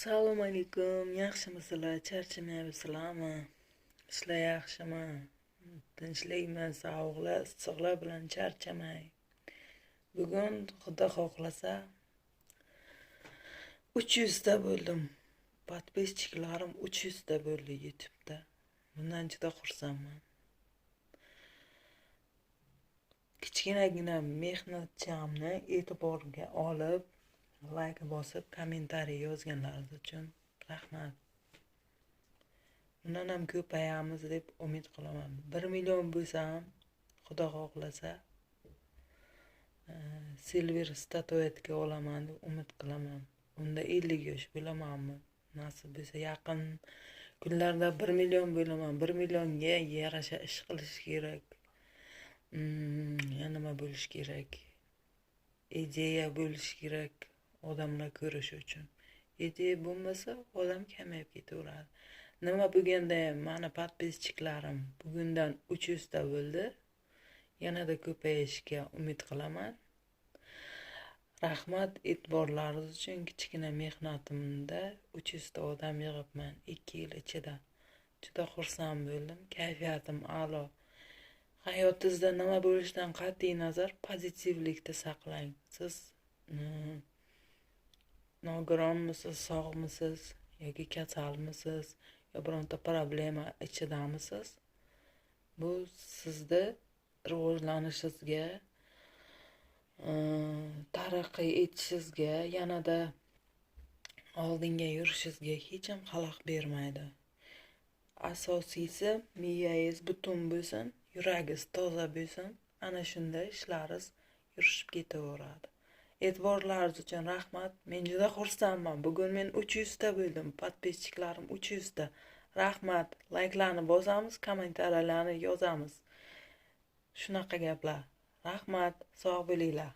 Assalomu alaykum, yaxshimisizlar, charchamayapsizlarmi? Ishlar yaxshimi? Tinchlikmi? Sovuqlar, issiqlar bilan charchamay. Bugun Xudo xohlasa 300 ta bo'ldim. Подписчик larim 300 ta bo'ldi YouTube'da. Bundan juda xursandman. Kichkinagina mehnatchamni e'tiborga olib, layk bosib, kommentariy yozganlaringiz uchun rahmat. Undan ham ko'payamiz deb umid qilaman. 1 million bo'lsam, Xudo xohlasa, silver statuetka olaman deb umid qilaman. Unda 50 yosh bo'lamanmi? Nasib bo'lsa yaqin kunlarda 1 million bo'laman. 1 millionga yarasha ish qilish kerak. Yana nima bo'lishi kerak? Ideya bo'lishi kerak odamlar ko'rishi uchun. Ideya bo'lmasa odam kamayib ketaveradi. Nima bo'lganda ham mani подписчик larim bugundan 300 ta bo'ldi. Yanada ko'payishiga umid qilaman. Rahmat e'tiborlaringiz uchun. Kichkina mehnatimda 300 ta odam yig'ibman 2 yil ichida. Juda xursand bo'ldim. Kayfiyatim a'lo. Hayotingizda nima bo'lishidan qat'iy nazar pozitivlikni saqlang. Siz nogironmisiz, sog'misiz yoki kasalmisiz yo bironta problema ichidamisiz? Bu sizni rivojlanishingizga, taraqqiy etishingizga, yanada oldinga yurishingizga hech ham xalaqit bermaydi. Asosiysi miyangiz butun bo'lsin, yuragingiz toza bo'lsin. Ana shunda ishlaringiz yurishib ketaveradi. E'tiborlaringiz uchun rahmat. Men juda xursandman. Bugun men 300 ta bo'ldim. Подписчик larim 300 ta. Rahmat. Layklarni bosamiz, kommentariyalarni yozamiz. Shunaqa gaplar. Rahmat. Sog' bo'linglar.